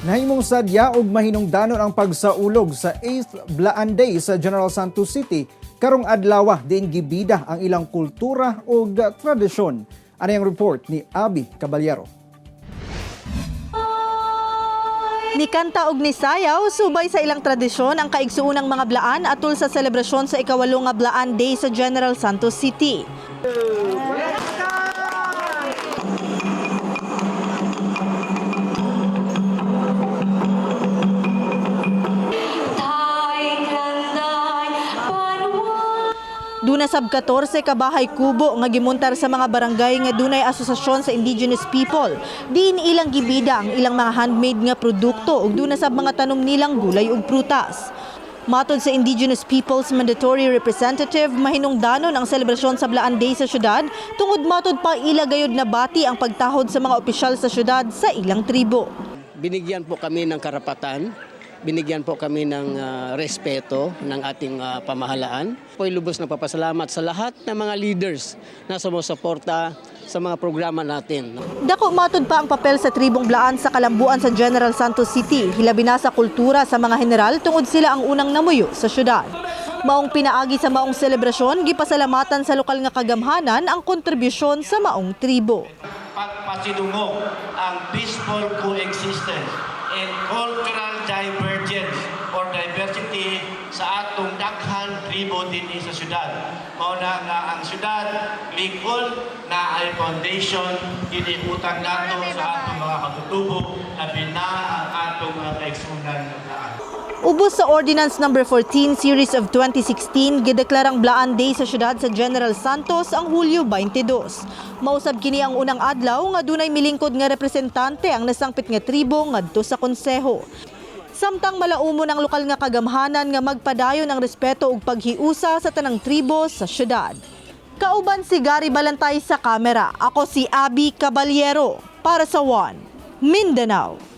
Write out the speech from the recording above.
Nahimong sadya og mahinungdanon ang pagsaulog sa 8th Blaan Day sa General Santos City karong adlaw, diin gibida ang ilang kultura ug tradisyon. Ano ang report ni Abby Caballero? Nikanta og nisayaw subay sa ilang tradisyon ang kaigsuonang mga Blaan atul sa selebrasyon sa ikawalo nga Blaan Day sa General Santos City. Duna sab 14 ka bahay kubo nga gimuntar sa mga barangay nga dunay asosasyon sa indigenous people. Diin ilang gibida ang ilang mga handmade nga produkto ug duna sab mga tanom nilang gulay ug prutas. Matod sa Indigenous Peoples Mandatory Representative, mahinungdanon ang selebrasyon sa Blaan Day sa syudad tungod matod pa ila gayud nabati ang pagtahod sa mga opisyal sa syudad sa ilang tribo. Binigyan po kami ng karapatan, binigyan po kami ng respeto ng ating pamahalaan. Po'y lubos na papasalamat sa lahat ng mga leaders na sumusuporta sa mga programa natin. Dako matod pa ang papel sa tribong Blaan sa kalambuan sa General Santos City, hilabi na sa kultura sa mga general tungod sila ang unang namuyo sa syudad. Maong pinaagi sa maong selebrasyon, gipasalamatan sa lokal nga kagamhanan ang kontribusyon sa maong tribo. Pagpasidungog ang peaceful coexistence and cultural divergence or diversity sa atong daghan tribo dinhi sa syudad. Mao na nga ang syudad likon na ay foundation, kini utang nato sa atong mga katutubo, labi na ang atong mga kaigsuonan nga Blaan. Ubos sa Ordinance Number 14 Series of 2016, gideklarang Blaan Day sa syudad sa General Santos ang Hulyo 22. Mausab kini ang unang adlaw nga dunay milingkod nga representante ang nasangpit nga tribo ngadto sa konseho. Samtang malaumon ang lokal nga kagamhanan nga magpadayon ang respeto ug paghiusa sa tanang tribo sa syudad. Kauban si Gary Balantay sa kamera. Ako si Abby Caballero para sa One Mindanao.